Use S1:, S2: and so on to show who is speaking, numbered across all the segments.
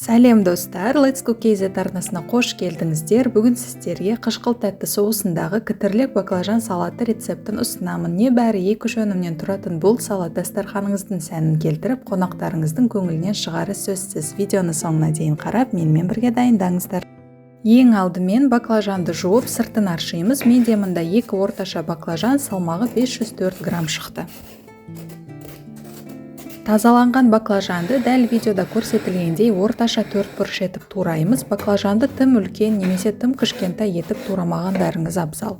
S1: Сәлем достар, Let's Cook KZ арнасына қош келдіңіздер. Бүгін сіздерге қышқыл тәтті соусындағы кітірлек баклажан салаты рецептін ұсынамын. Небәрі 2-3 өнімнен тұратын бұл салат дастарханыңыздың сәнін келтіріп, қонақтарыңыздың көңілінен шығары сөзсіз. Видеоны соңына дейін қарап, менімен бірге дайындаңыздар. Ең алдымен баклажанды жуып, сыртын аршимыз. Менде мында 2 орташа баклажан, салмағы 504 грамм шықты. Тазаланған баклажанды дәл видеода көрсетілгендей орташа 4 бұрыш етіп тураймыз. Баклажанды тым үлкен немесе тым кішкентай етіп турамағандарыңыз абзал.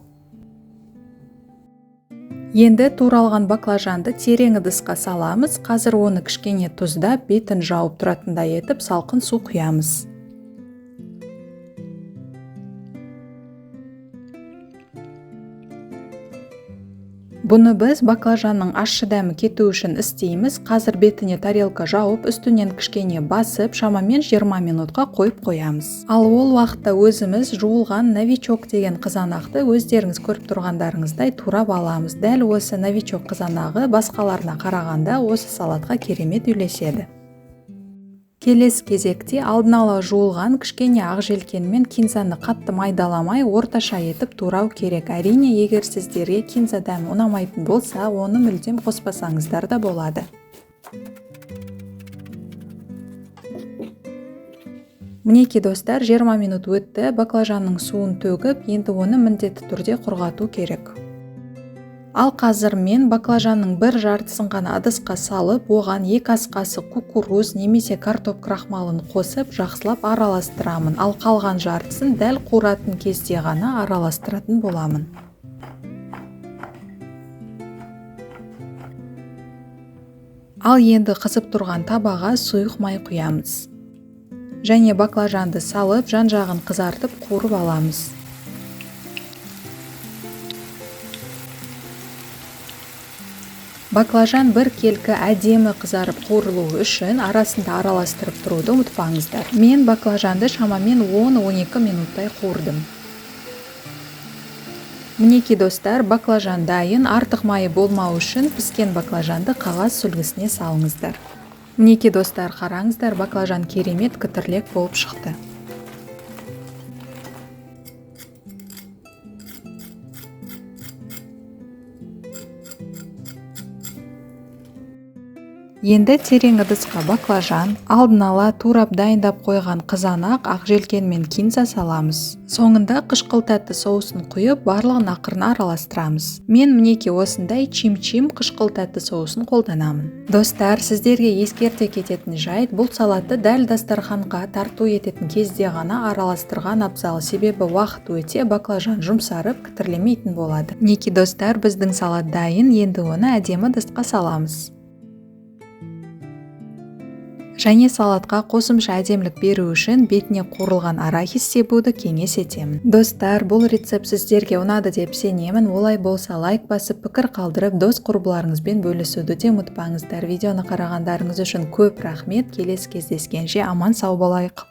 S1: Енді туралған баклажанды терең ыдысқа саламыз. Қазір оны кішкене тұздап, бетін жауып тұратындай етіп салқын су құямыз. Бұны біз баклажанның ащы дәмі кету үшін істейміз. Қазір бетіне тарелка жауып, үстінен кішкене басып, шамамен 20 минутқа қойып қоямыз. Ал ол уақытта өзіміз жуылған новичок деген қызанақты өздеріңіз көріп тұрғандарыңыздай турап аламыз. Дәл осы новичок қызанағы басқаларына қарағанда осы салатқа керемет үйлеседі. Келесі кезекте алдын ала жуылған кішкене ақ желкен мен кинзаны қатты майдаламай орташа етіп турау керек. Әрине, егер сіздерге кинза дәмі ұнамайтын болса, оны мүлдем қоспасаңыздар да болады. Мінекей достар, 20 минут өтті. Баклажанның суын төгіп, енді оны міндетті түрде құрғату керек. Ал қазір мен баклажанның бір жартысын ғана ыдысқа салып, оған 2 ас қасық кукуруз немесе картоп крахмалын қосып, жақсылап араластырамын. Ал қалған жартысын дәл қуыратын кезде ғана араластыратын боламын. Ал енді қызып тұрған табаға сұйық май құямыз. Және баклажанды салып, жан-жағын қызартып қуырып аламыз. Баклажан бір келкі әдемі қызарып қуырылуы үшін арасында араластырып тұруды ұмытпаңыздар. Мен баклажанды шамамен 10-12 минуттай қуырдым. Мінекей достар, баклажан дайын. Артық майы болмау үшін піскен баклажанды қағаз сүлгісіне салыңыздар. Мінекей достар, қараңыздар, баклажан керемет кітірлек болып шықты. Енді терең ыдысқа баклажан, алдын ала турап дайындап қойған қызанақ, ақ желкен мен кинза саламыз. Соңында қышқыл тәтті соусын құйып, барлығын ақырын араластырамыз. Мен мінекей осындай чим-чим қышқыл тәтті соусын қолданамын. Достар, сіздерге ескерте кететін жайт, бұл салатты дәл дастарханға тарту ететін кезде ғана араластырған абзал, себебі уақыт өте баклажан жұмсарып, кітірлемейтін болады. Мінекей достар, біздің салат дайын, енді оны әдемі ыдысқа саламыз. Және салатқа қосымша әдемілік беру үшін бетіне қуырылған арахис себуді кеңес етемін. Достар, бұл рецепт сіздерге ұнады деп сенемін. Олай болса лайк басып, пікір қалдырып, дос құрбыларыңызбен бөлісуді де ұмытпаңыздар. Видеоны қарағандарыңыз үшін көп рахмет. Келесі кездескенше аман сау болайық.